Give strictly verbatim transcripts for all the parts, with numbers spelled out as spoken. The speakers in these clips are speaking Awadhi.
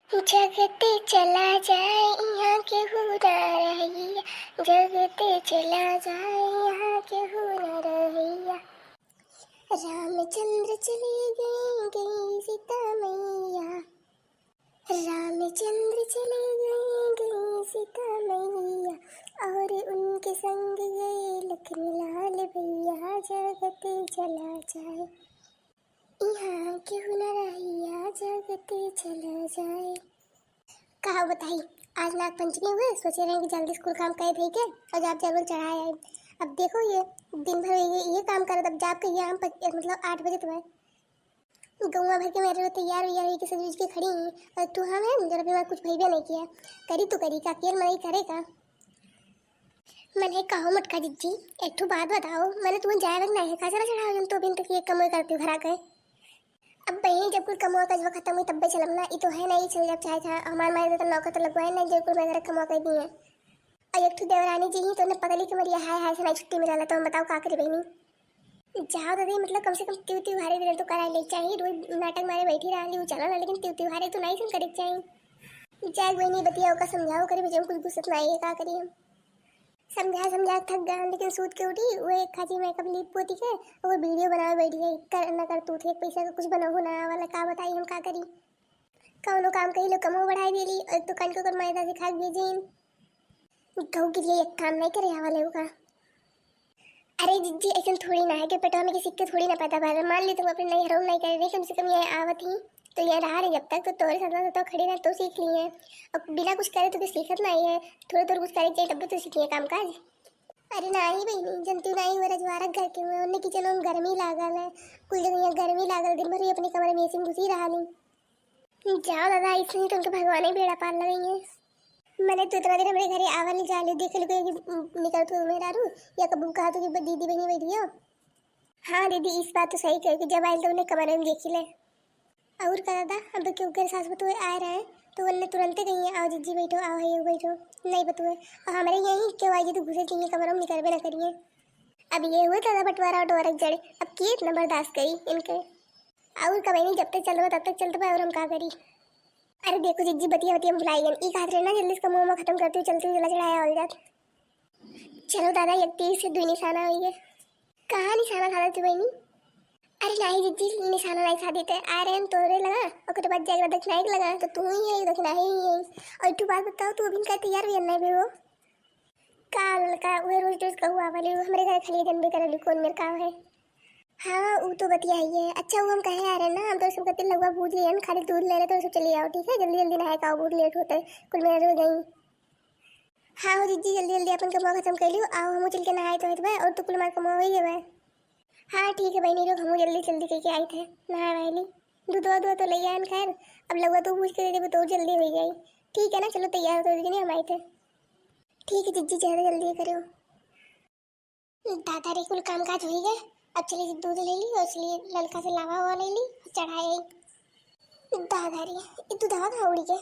जगते चला जाए, यहाँ केहू ना रहैया, जगते चला जाए, यहाँ केहू ना रहैया। रामचंद्र चले गए, गई सीता मैया। रामचंद्र चले गए, गई सीता मैया, और उनके संग गए लखन लाल भैया। जगते चला जाए, यहाँ केहू ना रहैया, जगते चला जाए। का बताई, आज नाग पंचमी हुए, सोचे रहे कि जल्दी से कुल काम कर धई के और जाब जल उल चढ़ाए आए। अब देखो, ये दिन भर ये, ये काम करत, अब जाब कहिया हम पच-, मतलब आठ बजे तो है। गौवा भर के मेहरारू तैयार वैयार होइके सज उज के खड़ी हैं, और तू हम है जरा भी कुछ भइबे नहीं किया। करी तो करी का, अकेल मनई करे का? मने कहो मोटका जिज्जी, एक ठो बात बताओ, मने तुम्हें जाए वक्त नहीं है, का चला चढ़ाओ जन तो अभी तक ये कमोए करते हो घरा के। अब बहिनी, जब कुल कमवा कजवा खत्म हुई तब्बे चलब ना, ई तो है ना, ई चल जब चाहे था, हमार मारे तो नौकर तो लगवाए ना, जब कुल मैं घर कमवा कर दी है। और एक ठो देवरानी जी ही तो उन्हें पगली के मरिया हाय हाय से ना छुट्टी मिला ला, तो हम बताओ का करी बहिनी। जाओ दादी, मतलब कम से कम तिव तिवहारे दिन तो कराए ले चाहिए, रोज नाटक मारे बैठी रहा ली, चलो ना, लेकिन तिव तिवहारे तो नहीं सुन करे चाहिए। जाए बहिनी बतिया ओका समझाओ करे, बेचारे कुछ गुस्सत नहीं है, का करी हम। समझा समझा थक गए हम, लेकिन सूत के उठी, वो एक खाची मेकअप लीप पोती के, वो वीडियो बनावे बैठ गई। कर ना कर तू थे, पैसा का कुछ बनाओ ना वाला, का बताई हम का करी। कौनो काम कही लो, कमो बढ़ाई देली, और एक तो कन के ओकर मैदा से खा के भेजिन। कहू के लिए एक काम नहीं करे वाले होगा। अरे जिज्जी, ऐसन थोड़ी ना है कि पेटवा में के सिक्के थोड़ी ना पैदा भर। मान ली तुम अपने नैहरों में नहीं करे रही, कम से कम ये आवत ही तो ये रहा रही जब तक, तो तोरे साथ साथ तो खड़ी रह, तो सीख ली है। अब बिना कुछ करे तो कुछ सीखत नहीं है, थोड़ा थोड़ा कुछ करे चाहिए तब तो सीखिए काम काज। अरे नाही बहिनी, जनती नाही हुए रजवारा घर के हुए, उन्हें किचन में गर्मी लागल है, कुल जगह यहाँ गर्मी लागल, दिन भर ही अपने कमरे में एसी में घुसी रहा ली। जाओ दादा, ऐसे ही तुमके भगवान ही बेड़ा पार लगाई है। मैंने तो इतना दिन हमरे घरे आवल जाले देख लो कि निकल तू मेहरारू, या कबू कहा तू कि दीदी बहनी बैठी हो। हाँ दीदी, इस बात तो सही कहे कि जब आयल तो उन्हें कमरे में देखी ले। और का दादा, अब क्यों घर सास बतुए आए रहे तो उन्हें तुरंते कही, "आओ जिज्जी बैठो, आओ है बैठो", नहीं बतुए। और हमारे यहीं क्यों आई तो घुसे चाहिए कमरों में, निकलबे ना करिए। अब ये हुए दादा बंटवारा उटवारा के जड़े, अब के इतना बर्दाश्त करी इनके। और कभी नहीं, जब तक चलत बा तब तक चलत बा, और हम का करी। अरे देखो जिज्जी, बतिया बतिया में भुलाई गन, ई कहत रहे ना जल्दी से कमवा खत्म करती हूँ, चलती हूँ, चला चढ़ाया हो जात। चलो दादा, एक तीर से दुई निशाना होइए। कहाँ निशाना साधत हो बहिनी? अरे नाही जिज्जी, निशाना नाही साधित है, आ रहे हैं तोरे लगा, ओकरे बाद जाके दक्षिणाई के लगा, तो तू ही है, दक्षिणाई ही है। और तू बात बताओ, तू अभी का तैयार भी नहीं भी हो? का लड़का, वह रोज रोज कहू आवा ले, हमरे घर खाली जन भी करली, कौन मेरे काम है? हाँ, उ तो बतिया ही है। अच्छा, वो हम कहे आ रहे ना, हम तो सब कहते लगवा बूझ गए हैं, खाली दूध ले रहे तो सब चले आओ, ठीक है? जल्दी जल्दी नहाए का, बहुत लेट होता है, कुल मेहरारू गई। हाँ हो जिज्जी, जल्दी जल्दी अपन कमवा खत्म कर लियो, आओ हमू चल के नहाए तो बा, और तो कुल मार कमवा हो ही गए बा। हाँ ठीक है बहनी, लोग हमू जल्दी जल्दी करके आए थे, नहाए वाए ली। दूधवा दूधवा तो ले आन खैर, अब लगवा तू पूछ के दे देबो तो जल्दी हो जाई। ठीक है ना, चलो तैयार हो तो दीदी हम आए थे। ठीक है जिज्जी, ज्यादा जल्दी करो। दादा रे, कुल काम काज हो ही गए, अब चली दूध ले ली और चली ललका से लावा हुआ ले ली, चढ़ाए। दादा रे, ये दूधवा कहाँ उड़ी गए?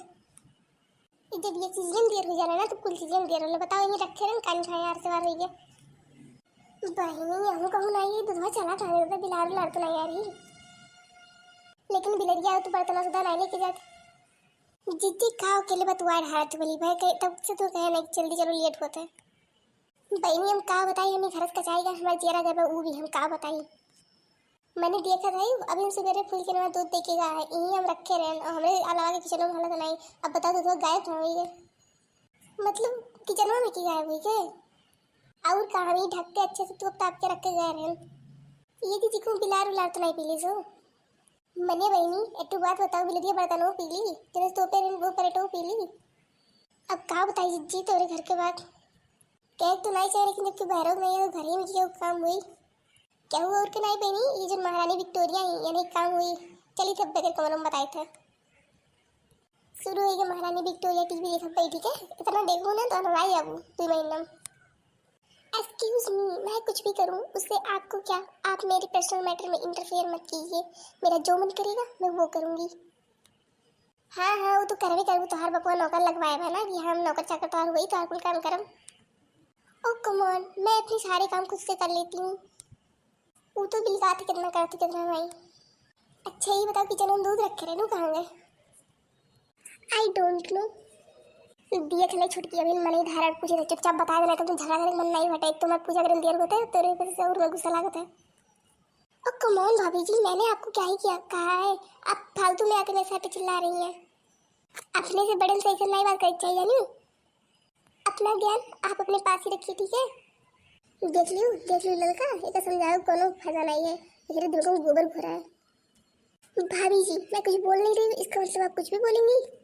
जब ये चीजें देर हो जाला ना, तो कुल चीजें देर होला। बताओ, ये रखे रहन, कान खाए यार, सवार हो गया। बहिनी, यहूँ कहूँ ना, ये दूधवा चला कहाँ गया? बिलार उलार तो नहीं आ रही। लेकिन बिलरिया तो बर्तन सुधा नहीं लेके जात। जिज्जी, का अकेले बतुआ ढारत बोली भाई, कहे, तब से तो कहे नहीं, जल्दी चलो, लेट होता है। बहिनी, हम का बताई, हमें घर से कचाई का हमारे जियरा गए बा, ऊ भी हम का बताई। मैंने देखा था, अभी हम सुबेरे फूल के नवा दूध देके गया है, यही हम रखे रहे, और हमारे अलावा के किचन में हालत नहीं। अब बता, दूध गायब हो गई है। मतलब किचन में की गायब हुई के? और कहाँ भी ढक के अच्छे से तोप ताप के रख के गए रहे। ये दीदी को बिलार उलार तो नहीं पी ली सो? मने बहिनी, एक ठो बात बताओ, बिलरिया बर्तन वो पी ली, तेरे तोपे रहे वो परेटो पी ली। अब का बताई जिज्जी तोरे घर के बात? कहे तो नहीं चाहे, लेकिन जब तू बहरों में हो, घर ही में क्यों काम हुई? क्या हुआ और के नहीं बहिनी, ये जो महारानी विक्टोरिया है, यानी काम हुई। चली तब बगैर कमरों में बताए थे। शुरू होइगा महारानी विक्टोरिया टीवी देखत बैठी के। इतना देखो ना तो अनराई आबू दो महीना में। Excuse me, मैं कुछ भी करूँ उससे आपको क्या? आप मेरे पर्सनल मैटर में इंटरफेयर मत कीजिए। मेरा जो मन करेगा मैं वो करूँगी। हाँ हाँ, वो तो करबे करबू, तोहार बपुआ नौकर लगवाए बा ना कि हम नौकर चाकर तोहार हुई, तोहार कुल काम करम। ओ कम ऑन, मैं अपने सारे काम खुद से कर लेती हूँ। वो तो बिलगात कितना करती कितना भाई। अच्छा ये बताओ, किचन में दूध रखे रहे, कहाँ गए? I don't know। देख ले छोटकी, अभी मन ही धारा पूछे थे, चुपचाप बता देना, तो तुम झगड़ा करे मन नहीं हटे। एक तो मैं पूजा करन देर होते, तेरे ऊपर से और मैं गुस्सा लागत है। ओ come on भाभी जी, मैंने आपको क्या ही किया, कहा है? आप फालतू में आके मेरे साथ चिल्ला रही हैं। अपने से बड़े से ऐसे नहीं बात करनी चाहिए, नहीं? अपना ज्ञान आप अपने पास ही रखिए, ठीक है? देख लियो, देख लियो ललका, एका समझावे कोनो फायदा नहीं है, एकरे दिल को गोबर घोरा है। भाभी जी, मैं कुछ बोल नहीं रही हूँ, इसका मतलब आप कुछ भी बोलेंगी?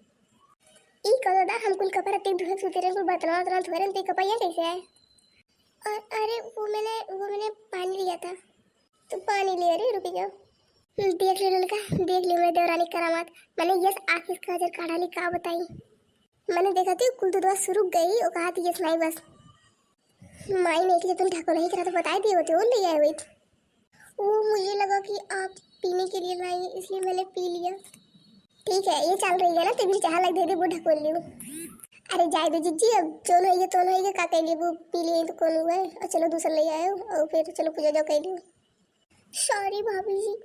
ई कहो दादा, हम कुल कपड़ा तीन धोए सूते रहे, कुल बर्तन वर्तन धोए रहे, तो ये कपड़ा यहाँ कैसे आए? और अरे, वो मैंने, वो मैंने पानी लिया था। तो पानी लिया रे, रुक जाओ। हम्म, देख लियो ललका, देख लियो मैं देवरानी करामात। मैंने यस आखिर का नजर काढ़ा ली, का बताई? मैंने देखा थी कुल दूधवा सुरुक गई, वो कहा थी यस नहीं बस। माई ने इसलिए तुम ढको नहीं करा तो बताई दिए होते, वो ले आए हुए। वो मुझे लगा कि आप पीने के लिए लाई, इसलिए मैंने पी लिया। ठीक है, ये चल रही है ना, तेरी चाह लग दे दे, वो ढको लियो। अरे जाए दो जिज्जी, अब जोन है ये, तोन है ये, का कह लिए, वो पी लिए तो कौन हुआ है? और चलो दूसरा ले आयो, और फिर चलो पूजा जाओ कह लियो। सॉरी भाभी जी।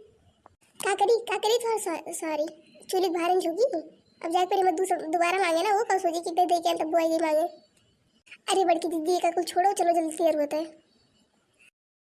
का करी, का करी थोड़ा सॉ-, सॉरी। चूल्हे के बाहर झुकी। अब जाए पर मैं दूसरा दोबारा मांगे ना, वो कल सोचे कि दे दे के तब बुआई मांगे। अरे बड़की दीदी, का कुल छोड़ो, चलो जल्दी तैयार होते हैं।